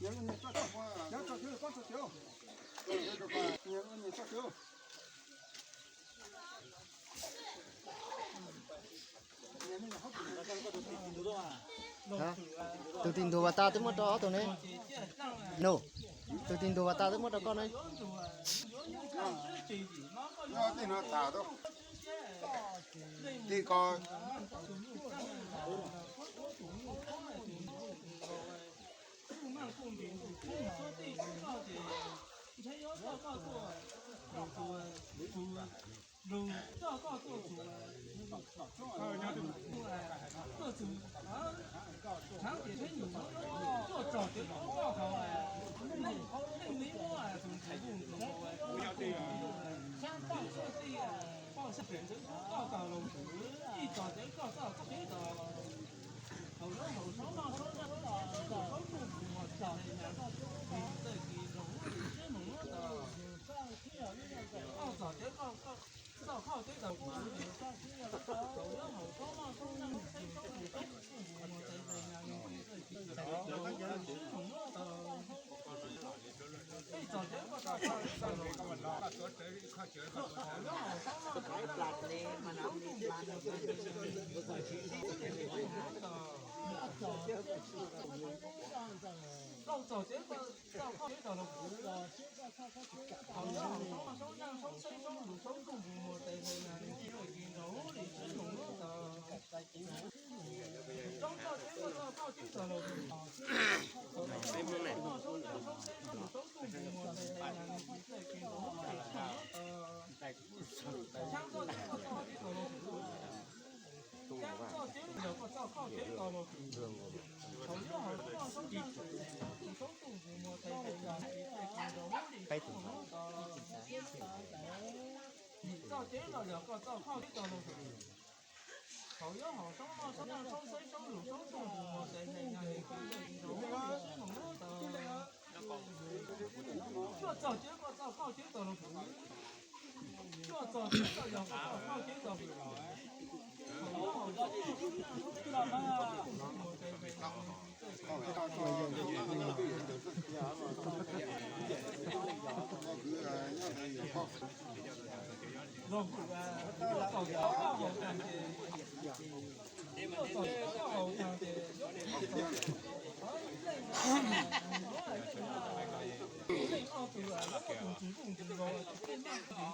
Tus tim ntug vas tas twb muab rau ob tug ne. No, tus tim ntug vas tas twb muab rau koj ne. Tej no tas, tej ko. Lug coj koj tuaj txug, tuaj txug, tsaav ces saib nyuam tuaj txog cov koj hauv, leej, leej li muab tus ntxhais ntxwg tus xyab poj txuj tij, poj xyab pem ntxwv koj tau lug, ib txog cov koj txoj koj teb tau. Haus zaub haus saub noj saub noj saub noj saub ntuj mus txog li nas, txawj kis zaug lub li siab moog muab tau. Koj txog cov koj txoj koj teb tau kuv, haus zaub haus saub noj saub noj saub ntuj mus txog li nas, txawj kis zaug lub li siab moog muab tau. Ib txog cov koj txoj koj teb tau lug, haus zaub haus saub noj saub ntuj mus txog li nas, txawj kis zaug lub li siab moog muab tau. Plaub txog cov koj txoj koj teb tau lug, haus zaub haus saub noj saub nyaaj saub xeeb saub lus saub ntuj mus txog li nas, txawj kis zaug lub li siab moog muab tau. Roob txoj cov koj txoj koj teb tau lug, haus zaub haus saub noj saub nyaaj saub xeeb saub lus saub ntuj mus txog li nas, txawj kis zaug lub li siab moog muab tau. Xyaa txoj cov koj txoj koj teb tau lug, xyaa txoj cov yog koj txoj koj teb tau lug, haus zaub haus saub noj saub nyaaj saub xeeb saub lus saub ntuj mus txog li nas, txawj kis zaug lub li siab moog muab tau. Yim txoj cov no yog koj txoj koj teb tau lug, haus zaub haus saub noj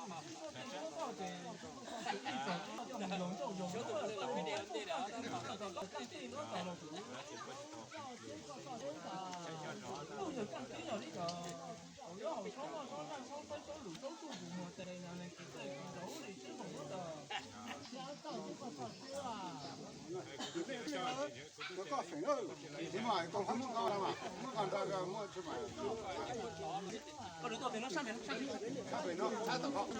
saub nyaaj saub xeeb saub lus saub ntuj mus txog li nas, txawj kis zaug lub li siab moog muab tau. Cuaj txog cov koj txoj koj teb tau lug, cuaj txog cov koj yog koj txoj koj teb tau lug, haus zaub haus saub noj saub nyaaj saub xeeb saub lus saub ntuj mus txog li nas, txawj kis zaug lub li siab moog muab tau. Haus zaub haus saub noj saub nyaaj saub xeeb saub lus saub ntuj mus txog li nas, txawj kis zaug lub li siab moog muab tau.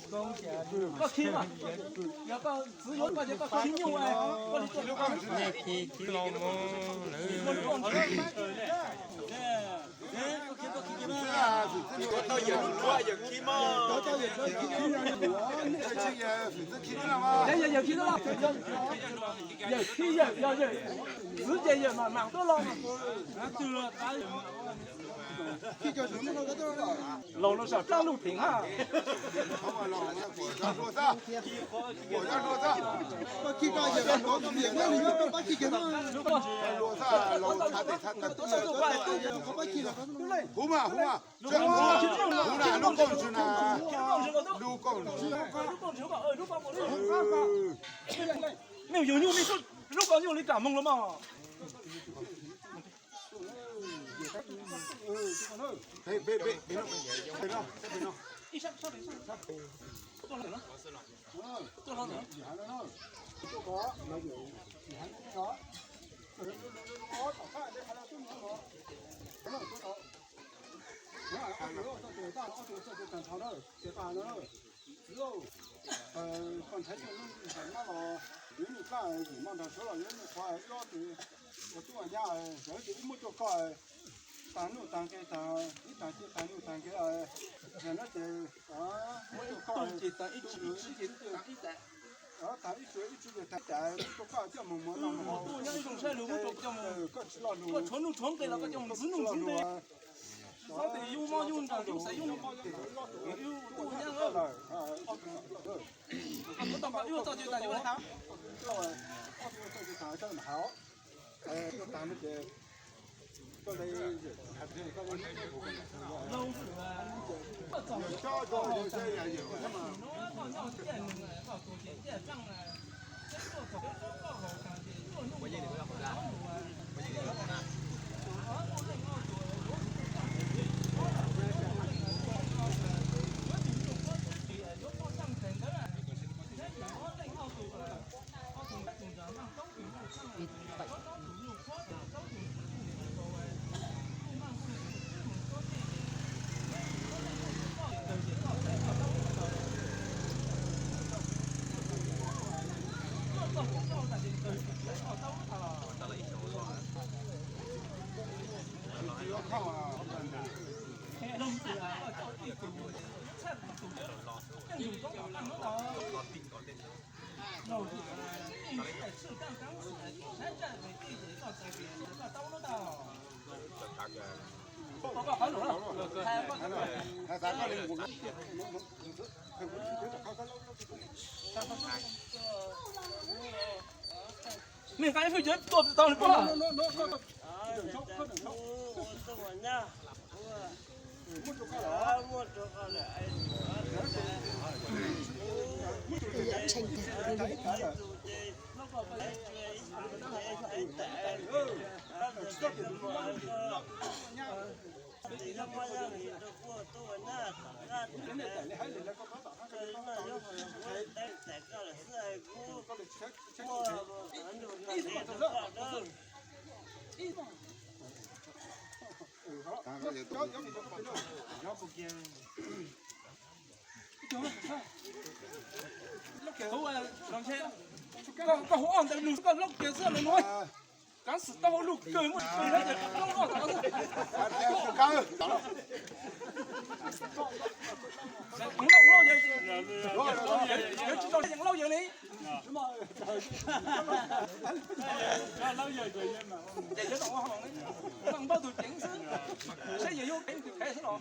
Koj khi mas, yog koj txwv yuav koj ces koj khi nyuj, koj li tuaj. Yawm khi yawm, yog yawm txwv ces yawm mam mam tuaj los. Laus no saum rab luj theem hab. Huv mas, huv mas. Huv na, lub kooj ntswg na. Lub kooj ntswg. Mej yug nyuj mej lub kooj nyuj li kaam moog los mas. Txiv lauj, koj ntshai tus neeg mab los yuav nyuj plab, yim maj nrog suav los yuav nyuj qhuav, ib ob tug ua tub ua nyab, yog ces wb muab rau koj, tag nuj tag nqe, tag ib tag cia tag nuj tag nqe, yog no ces muab rau koj, ib tug ib tag. Ib tug ib tug tas tas tuaj koj coj mus muag no, tuaj nyob ib zoo saib lug muab rau coj mus, koj tshuav nuj tshuav nqi los koj coj mus ntxiv nuj ntxiv nqi. Txhob tias yus mob yus nrog yus xaiv yus, yus tuaj nyob, koj tau koj yus txoj cai tas yus hab. Mej nqa ib fwj cov tuaj tau li pab. Koj hu ntawd lug koj lub kiag xwb lawv nuav. Kaav xwm tau hauj lug kawg muaj tsis plig hab ces loj loj tod xwb. Yeej lauj yawg li. Ces yuav tau ua hauj lwm li, npaj tug ceev xwb, saib yawg yuav ceev tug khev xwb los.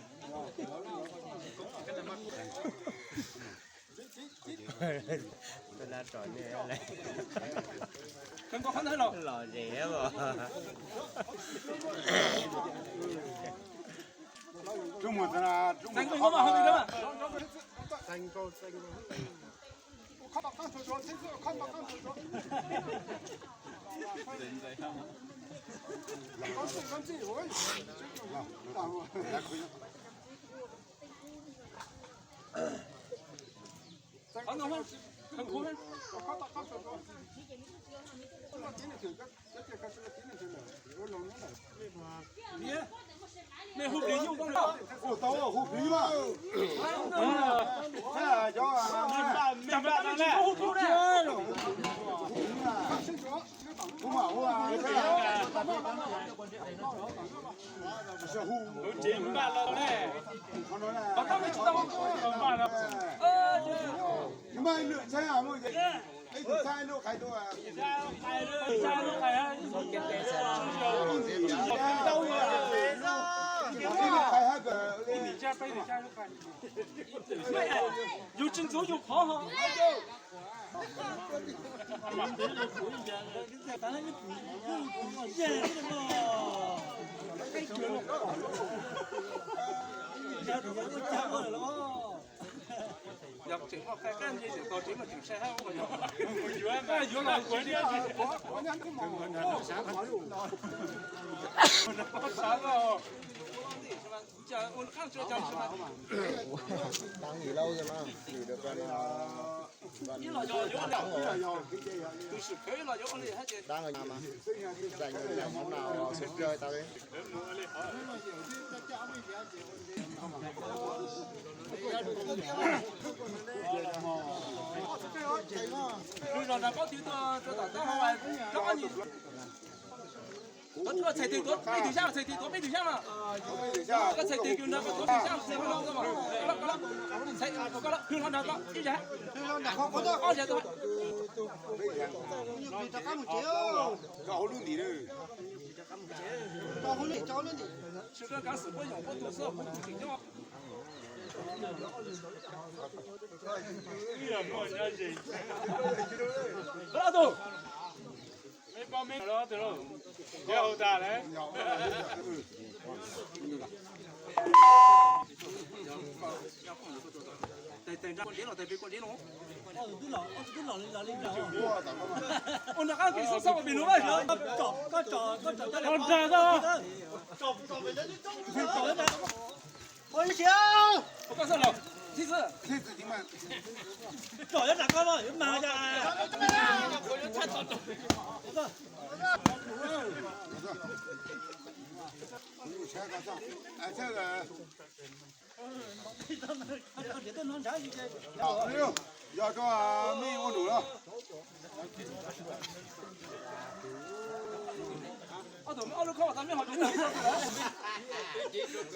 Kawg nkaus qhov ntawd los. Los zem os. Txeev nkaus mas hauv li na. Mej hu plig nyuj koj. Hu plig mas. Hu mas hu. Hu tsev npaj los ne. Npaj lwm txheeb, ib tug txheeb lub qhais tuaj. Yus tsis ntxuav yus qhov ho. Yog tseem muaj qhov kaj nce tseem tos tsev mas tseem sai hab ua yog. Yuav los kuv Lub zos nrog paub twv tuaj rau tom taub hau, rov qab nim. Txhais tes tuav peb tug xyab, txhais tes tuav peb tug xyab mas. Koj txhais tes kws nrog koj tuav peb tug xyab, txhais hlo nrog koj, txhais hlo nrog koj ib zag, ob zag. Rau hauv lub ntim na. Rau hauv lub ntim, rau hauv lub ntim. Sawv daws kav xwm puab yoom puab tug xwb, kuv tus tseem nyob. Ob tug. Ua nrog qab kev xub xab ua pem nuav. Koj xwb los, txhib xwb. Tsom nyob nram koj mas yuav mag cas. Yog rau mej ua num los. Ob tug mej ob lub khob tas mej ho tsis